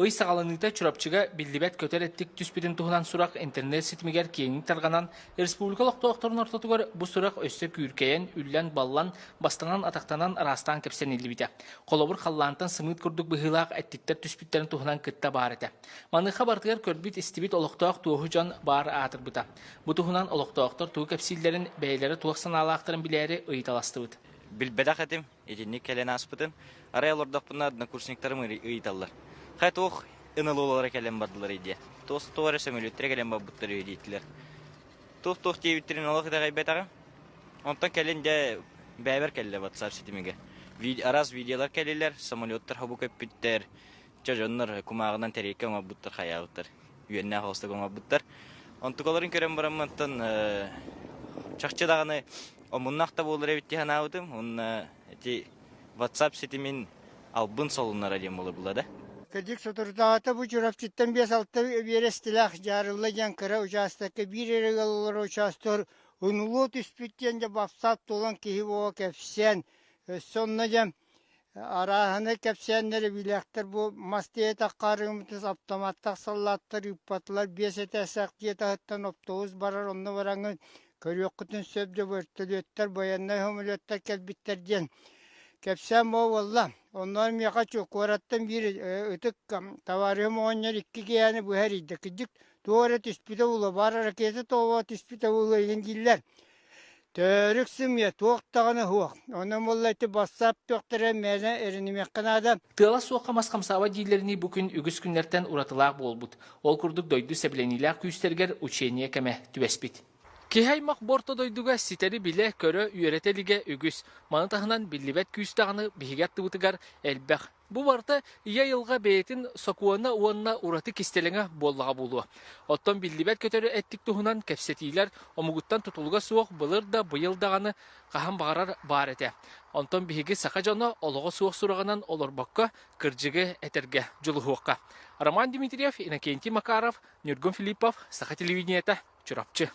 Ый саҕаланыыта Чурапчыга биллибэт көтөр эттик түспүтүн туһунан сурах интернет ситимигэр киэҥник тарҕанан, республика олохтоохторун ортотугар бу сурах өссө күүркэйэн, үллэн-баллан, бастанан-атахтанан араастаан кэпсэниллибитэ. Холобур, халлаантан сымыыт курдук быһыылаах эттиктэр түспүттэрин туһунан кытта баар этэ. Маныаха барытыгар көрбүт-истибит олохтоох туоһу дьон баар аатырбыта. Бу туһунан олохтоохтор тугу кэпсииллэрин, бэйэлэрэ туох санаалаахтарын билээри ыйыталастыбыт. Билбэтэх этим, итинник кэлэн ааспытын. Арай олордохпуна однокурсниктарым ыйыталлар. Хай туох НЛОлара кэлэн бардылар диye. Туох туох эрэ сөмөлүөттэрэ кэлэн барбыттар үһү диэтилэр. Туох-туох диэбиттэрин олох итэҕэйбэтэҕим. Онтон кэлин дьэ бэйэбэр кэллэ WhatsApp ситимигэ. Араас видеолар кэллилэр, самолеттар хобу көппүттэр, чэ дьоннор кумааҕынан тэриэккэ оҥорбуттар, хайаабыттар, үөннээх оҕустук оҥорбуттар. Онтукаларын көрөн бараммыттан чахчы даҕаны омуннаах да буолар эбит дии санаабытым. Уонна ити WhatsApp ситимин албын солуннара диэн буола да. Кырдьык соторутааҕыта бу Чурапчыттан 5-6 биэрэстэлээх Дьаарылла диэн кыра учаастакка биир эрэ ыал олорор учаастагар унулуо түспүт диэн дьэ бассаап туолан киһи буола кэпсээн өссө онно дьэ арааһынай кэпсээннэри билээхтэр бу мас тиэтэх хаарыҥмытын автоматтаах саллааттар ыыппатылар биэс этээстээх дьиэ таһыттан оптуобус барар онно бараҥҥын көрүөххүтүн сөп дьэ бөртөлүөттэр байыаннай самолеттар кэлбиттэр диэн кэпсээн буолла. Онно миэхэ куораттан биир ытык табаарыһым оҕонньор икки киһини быһа эрийдэ. Кырдьык, туох эрэ түспүтэ буолуо, баар ракета тоҕо түспүтэ буолуо игин дииллэр. Төрүк сымыйа, туох даҕаны суох. Онон буолла ити бассаап туохтара мээнэ эрэнимиэххэ наада. Тыала суохха мас хамсаабат дииллэринии бу күн үгүс күннэртэн уратылаах буолбут. Ол курдук дойду сэбилэниилээх күүстэригэр учение кэмэ түбэспит. Киһи аймах бу орто дойдуга ситэри билэ, көрө, үөрэтэ илигэ үгүс. Маны таһынан биллибэт күүс даҕаны биһиги аттыбытыгар элбэх. Бу барыта ийэ айылҕа бэйэтин сокуона уонна ураты кистэлэҥэ буоллаҕа буолуо. Оттон биллибэт көтөрү эттик туһунан кэпсэтиилэр омугуттан тутулуга суох былыр да быйыл даҕаны хаһан баҕарар баар этэ. Онтон биһиги саха дьоно олоҕо суох сураҕынан олорбокко кырдьыгы этэргэ дьулуһуохха. Роман Дмитриев, Иннокентий Макаров, Ньургун Филиппов, Саха телевидениета, Чурапчы.